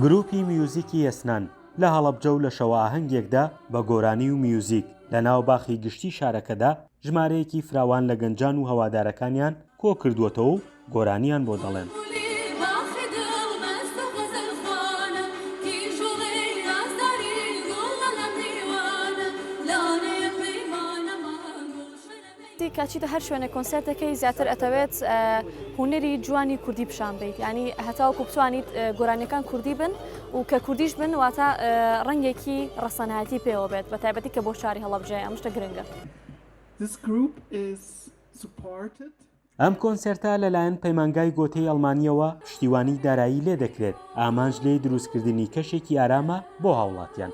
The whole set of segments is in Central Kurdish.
گروپی میوزیکی یەسنان لە هەڵەبجە و لە شەوەئاهەنگێکدا بە گۆرانی و میوزیک لە ناو باخی گشتی شارەکەدا ژمارەیەکی فراوان لە گەنجان و هەوادارەکانیان کۆکردووەتەوە و گۆرانیان بۆ دەڵێن. کە ئەچیتە هەر شوێنێک کۆنسێرت دەکەی زیاتر ئەتەوێت هونەری جوانی کوردی پیشان بیت ینی هەتاوەکو بتوانیت گۆرانیەکان کوردی بن و کە کوردیش بن واتە ڕەنگێکی ڕەسەنایەتی پێوە بێت بە تایبەتی کە بۆ شاری هەڵەبجەیە ئەم شتە گرنگە. This group is supported. ئەم کۆنسێرتە لەلایەن پەیمانگای گۆتەی ئەڵمانییەوە پشتیوانی دارایی لێدەکرێت، ئامانج لێی دروستکردنی کەشێکی ئارامە بۆ هاوڵاتیان.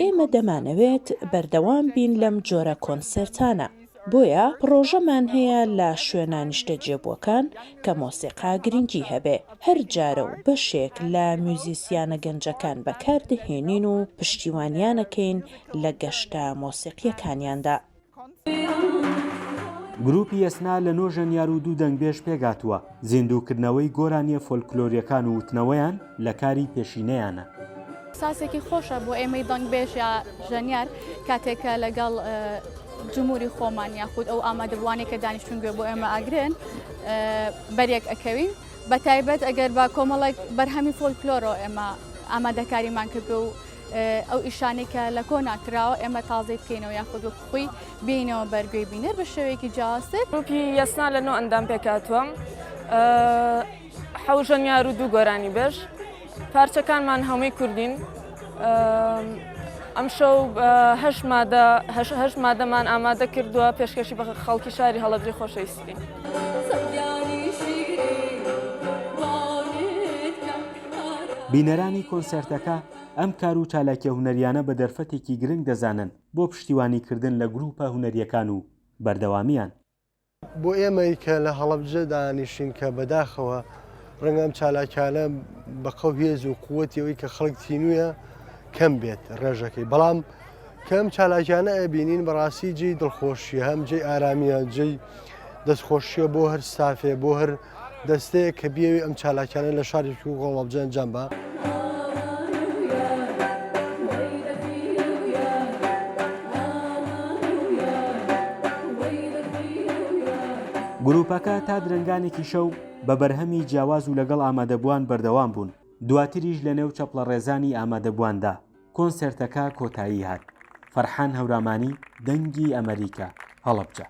ئێمە دەمانەوێت بەردەوام بین لەم جۆرە کۆنسێرتانە، بۆیە پڕۆژەمان هەیە لە شوێنە نیشتەجێبووەکان کە مۆسیقا گرنگی هەبێ، هەر جارە و بەشێک لە میوزیسیانە گەنجەکان بەکاردەهێنین و پشتیوانیانەکەین لە گەشتە مۆسیقییەکانیاندا. گروپی یەسنا لە نۆ ژەنیار و دوو دەنگبێژ پێکهاتووە، زیندووکردنەوەی گۆرانییە فۆلکلۆرییەکان و وتنەوەیان لە کاری پێشینەیانە. ئیحساسێکی خۆشە بۆ ئێمەی دەنگبێژ یا ژەنیار کاتێک کە لەگەڵ جمهوری خۆمان یاخود ئەو ئامادەبووانەی کە دانیشتون گوێ بۆ ئێمە ئاگرن بەریەک ئەکەوین بە تایبەت ئەگەر بە کۆمەڵێک بەرهەمی فۆلکلۆرەوە ئێمە ئامادەکاریمان کردو و ئەو ئیشانەی کە لە کۆنا کراوە ئێمە تازەی بکەینەوە یاخود وەک خۆی بێینەوە بەر گوێی بینەر بە شێوەیەکی جیاوازتر. گروپی یەسنا لە نۆ ئەندام پێکهاتووە، حەوت ژەنیار و دوو گۆرانیبێژ. پارچەکانمان هەمووی کوردین. ئەمشەو هەشت مادە هەشت مادەمان ئامادە کردووە پێشکەشی بە خەڵکی شاری هەڵەبجەی خۆشەویست بکەین. بینەرانی کۆنسێرتەکە ئەم کار و چالاکیە هونەریانە بە دەرفەتێکی گرنگ دەزانن بۆ پشتیوانی کردن لە گروپە هونەریەکان و بەردەوامیان. بۆ ئێمەی کە لە هەڵەبجە دانیشین کە بەداخەوە ڕەنگە ئەم چالاکیانە بە قەو هێز و قوتی ئەوەی کە خەڵک تینوویە کەم بێت ڕێژەکەی بەڵام کەم چالاکیانە ئەبینین بەڕاستی جێی دڵخۆشیە هەم جێی ئارامیە جێی دەستخۆشیە بۆ هەر ستافێ بۆ هەر دەستەیەک کە بیەوێ ئەم چالاکیانە لە شارێکی وەک هەڵەبجە ئەنجام با. گروپەکە تا درەنگانێکی شەو بە بەرهەمی جیاواز و لەگەڵ ئامادەبووان بەردەوام بوون، دواتریش لەنێو چەپڵەڕێزانی ئامادەبوواندا کۆنسێرتەکە کۆتایی هات. فەرحان هەورامانی، دەنگی ئەمەریکا، هەڵەبجە.